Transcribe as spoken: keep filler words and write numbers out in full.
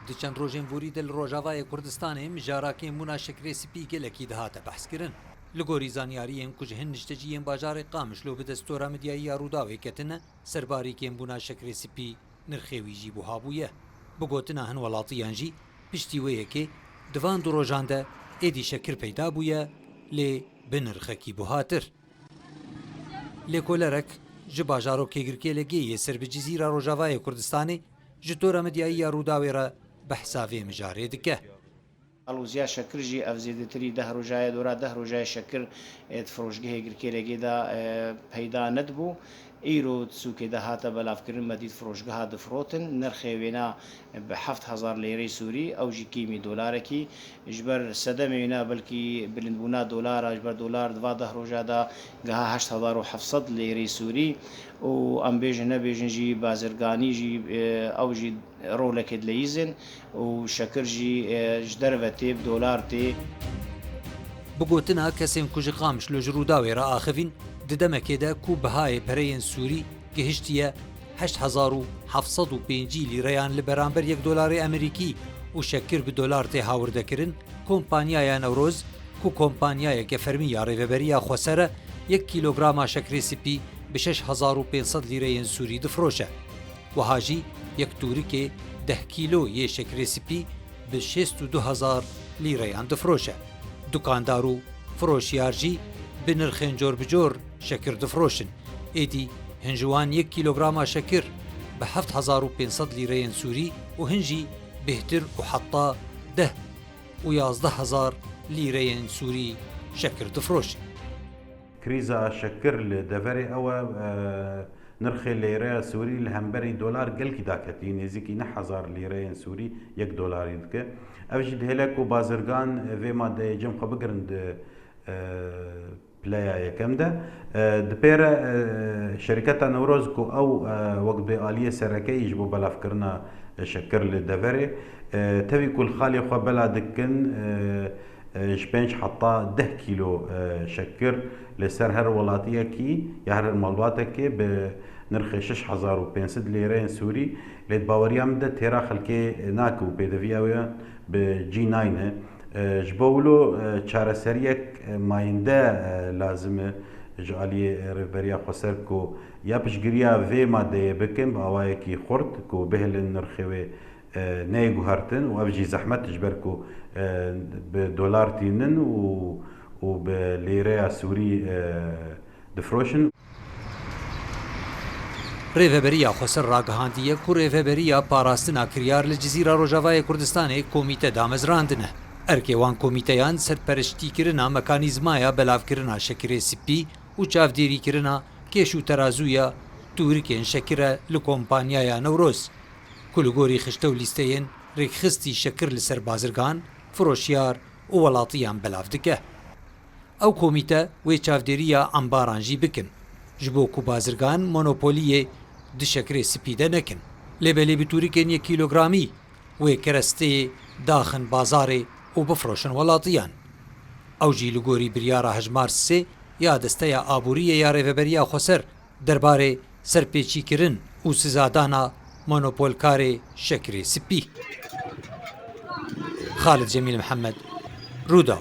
Di çend rojên vorî de li Rojavayê Kurdistanê mijara kêmbûna şekerê spî gelekî dihate behskirin. Li gorî zanyariyên ku ji hin nişteciyên bajarê Qamişlo bi dest Tora Medyayî ya Rûdawê ketine, serbarî kêmbûna şekerê spî nirxê wî jî buha bûye. Bi gotina hin welatiyan jî, piştî wê yekê di van du rojan de êdî şekir peyda bûye, lê bi nirxekî buhatir. Lêkolerek ji bajarokê Girkêlegê yê ser bi Cizîra Rojavayê Kurdistanê ji Tora Medyayî ya Rûdawê re behsa vê mijarê dike. Alozîya şekir jî ev zêdetirî deh roja ye, dora deh roja ye şekir, e, di firoşgehê Girkêlegê de, e, peyda nedibû. Îro di sûkê de hate belavkirin, me dît firoşgeha difirotin. Nirxê wêna bi heft hezar lêrey Sûrî, ew jî kîmî dolarekî. Ji ber sedemê wêna belkî bilindbûna dolara, ji ber dolar di va deh roja de giha heşt hezar û heft sed lêrey Sûrî û em bêjin nebêjin jî bazirganî jî, e, ew jî rolekê dileyîzin û şekir jî, e, ji derve tê, bi dolar tê. Bi gotina kesên ku ji Qamişlo ji Rûdawê re axivîn, di demekê de ku bihayê pereyên Sûrî gihiştiye heşt hezar û heft sed û pêncî lîreyan li beramber yek dolarê Amerîkî û şekir bi dolar tê hawirdekirin, kompanyaya Newroz, ku kompanyayeke fermî ya Rêveberiya Xweser e, yek kîlograma şekirê spî bi şeş hezar û pênc sed lîreyên Sûrî difiroşe. Wiha jî yek tûrikê deh kîlo yê şekirê spî bi şêst û du hezar lîreyan difiroşe. Dukandar û firoşiyar jî bi nirxên cor bi cor şekir difiroşin. Êdî hin ji wan yek kîlograma şekir bi heft hezar û pênc sed lîreyên Sûrî û hin jî bêhtir û heta deh û yazdeh hezar lîreyên Sûrî şekir difiroşin. Krîza şekir li deverê ew e, e, nirxê lêreya Sûrî li hemberî dolar gelkî daketî, nêzîkî neh hezar lîreyên Sûrî yek dolarî dike. Ev jî dihêle ku bazirgan vê madeyê cem xwe bigirin di, e, pileya yekem de. E, dipêre, e, şeriketa Newroz ku ew, e, wek bi aliyê serekeyî ji bo belavkirina, e, şekir li deverê, e, tevî ku li xalê xwe bela dikin, e, e, ji pênc heta deh kîlo, e, şekir li ser her welatiyekî ya her malbatekê bi nirxê şeş hezar û pênc sed lêreyên Sûrî, lê di baweriya min de têra xelkê nake û pêdeviya wê bi cî nayne. E, ji bo wilo, e, çareseriyek, e, mayînde, e, lazim e ji aliyê, e, Rêveberiya Xweser ku ya piştgiriya vê madeyê bikin bi awayekî xurt ku bihêlin nirxê wê e, neyê guhertin û ev jî zehmet e ji ber ku, e, bi dolar tînin û, û bi lîreya Sûrî, e, difiroşin. Rêveberiya Xweser ragihandiye ku Rêveberiya Parastina Kiryar li Cizîra Rojavayê Kurdistanê komîte damezrandine. Erkê wan komîteyan serpereştîkirina mekanîzmaya belavkirina şekirê spî û çavdêrîkirina kêş û terazûya tûrikên şekir e li kompanyaya Newroz, ku li gorî xişte û lîsteyên rêkxistî şekir li ser bazirgan, firoşiyar û welatiyan belav dike. Ew komîte wê çavdêriya embaran jî bikin, ji bo ku bazirgan monopoliyê di şekirê spî de nekin. Lê belê bi tûrikên yek kîlogramî wê keresteyê daxin bazarê û bifiroşin welatiyan. Ew jî li gorî biryara hejmar sê ya Desteya Aboriyê ya Rêveberiya Xweser derbarê serpêçîkirin û sizadana monopolkarê şekirê spî. Xalid Cemîl Mihemed, Rûdaw.